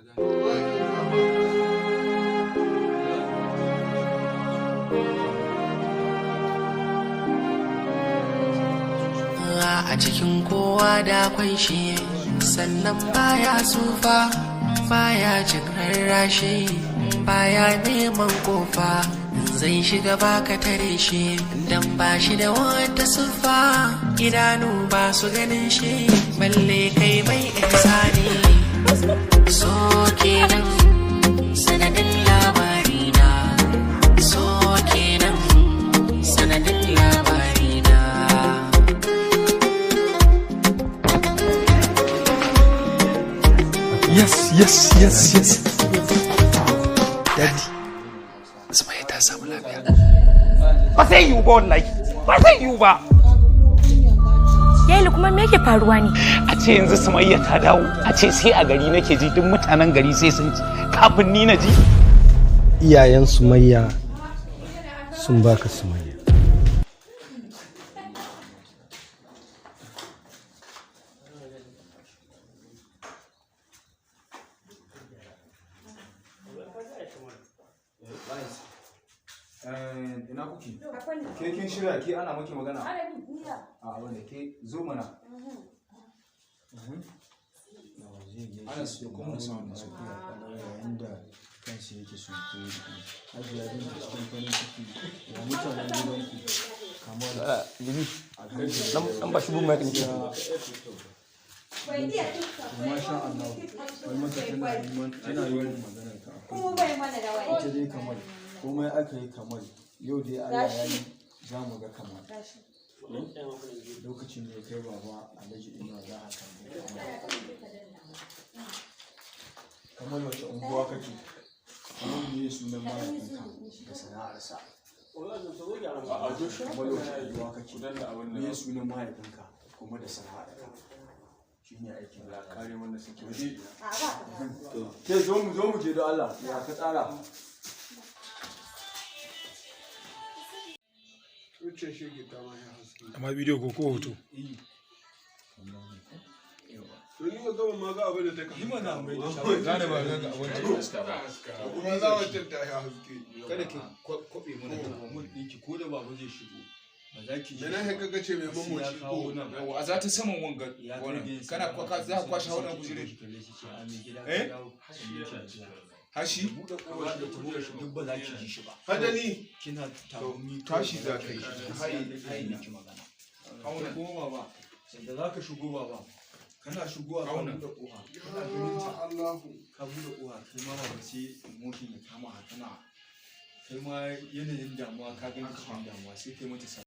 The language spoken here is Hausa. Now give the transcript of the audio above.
Gane. A cikin kowa da akwai shi, sannan baya tsufa, baya jin rarrashi, baya neman kofa, zai shiga baka tare shi, dan ba shi da wata siffa, idanu ba su ganin shi, balle kai mai ihsani. So kenan sanadin labarina, so kenan sanadin labarina. Yes. Daddy, Sumaya ta samu lafiya. Ba zai yiwu ba wallahi, ba zai yiwu ba. Yailu, kuma me yake faruwa ne? A ce yanzu Sumayya ta dawo, a ce sai a gari nake ji, duk mutanen gari sai sun ji kafin ni na ji. Iyayen Sumayya sun baka Sumayya. Ina kuke? Ke kin shirya, ke ana maki magana? A wanda ke zo mana. Ana su kuma sound su. Yayin da kansa yake sunkuye, Hajiya Binta cikin farin ciki, ya mutanen gidanku, Kamal? Libi, dan ba shi bu mai ne. Masha Allah, wai mata tana neman, tana yawan maganar ka a kullum. Ita dai Kamal, komai aka yi Kamal, yau dai Allah ya yi za mu ga Kamal. Lokacin da ya kai baba Alhaji Inuwa za a tambayi Kamal. Kamal, wace unguwa kake? Kamal, me sunan mahaifinka da sana'arsa? Kamal, wace unguwa kake? Me sunan mahaifinka kuma da sana'arka? Shine aikin da Kare wanda suke waje. Ke zo mu, zo mu je don Allah, ya ka tsara. Amma bidiyo ko hoto? Gane ba ga abin da haska ba. Kuma za wancan ta ya haske. Kada ki kwabe mana ta. Mun ɗinki ko da baba zai shigo. Ba za ki ji. Da na haka kace mai Sai ya mamoci kawo ko. nan. Yawa, a za ta saman wanga Ya kai wannan. da Kana kwaka za ka kwashe wannan kujerai. Eh? Eh? Hashi? Buɗe ƙofar da ta shi duk ba za ki ji shi ba. Hadani. Kina tagumi. Tashi za ka yi. Hayi hayi miki magana. Auna. Kuma baba, sanda za ka shigo baba, kana shigowa ka Auna. buɗe ƙofa. Kana ganin ta. Allahu. Ka buɗe ƙofa, kai ma baba sai emotion ya kama ka, kana kai ma yanayin damuwa, ka gani cikin damuwa, sai kai mata.